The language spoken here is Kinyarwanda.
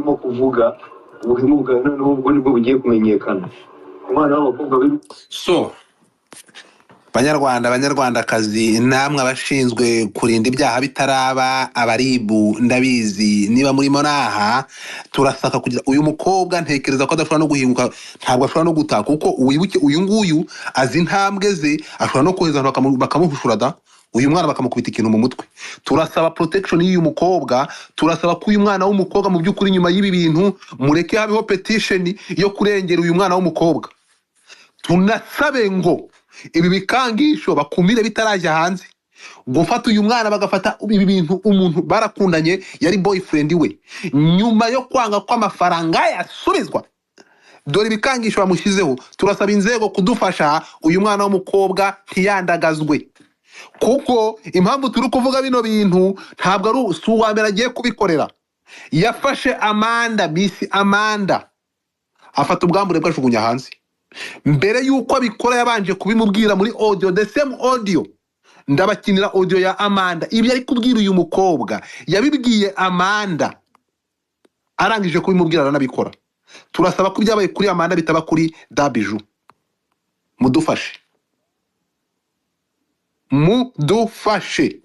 urimo kuvuga ubuhemu bwawe, noneho ubwo nibwo bugiye kumenyekana. Umwana w'abakobwa b'i So banyarwanda, banyarwandakazi, namwe abashinzwe kurinda ibyaha bitaraba, abaribu, ndabizi niba murimo naha, turasaka kugira uyu mukobwa. Ntekereza ko adashobora no guhinguka, ntabwo ashobora no gutaha, kuko wibuke uyu nguyu azi intambwe ze, ashobora no kohereza abantu bakamuhushura da, uyu mwana bakamukubita ikintu mu mutwe. Turasaba protection y'uyu mukobwa. Turasaba ko uyu mwana w'umukobwa, mu by'ukuri, nyuma y'ibi bintu, mureke habeho petition yo kurengera uyu mwana w'umukobwa. Tunasabe ngo ibi bikangisho bakumire bitarajya hanze. Gufata uyu mwana, bagafata ibi bintu, umuntu barakundanye, yari boyfriend we, nyuma yo kwanga ko amafaranga yasubizwa, dore ibikangisho bamushyizeho. Turasaba inzego kudufasha uyu mwana w'umukobwa ntiyandagazwe, kuko impamvu turi kuvuga bino bintu, ntabwo ari si uwa mbere agiye kubikorera. Yafashe Amanda, Miss Amanda, afata ubwambure bwe ajugunya hanze. Mbere y'uko abikora yabanje kubimubwira muri audio, the same audio. Ndabakinira audio ya Amanda. Ibyo ari kubwira uyu mukobwa yabibwiye Amanda, arangije kubimubwira aranabikora. Turasaba ko ibyabaye kuri Amanda bitaba kuri Dabiju. Mudufashe, mudufashe.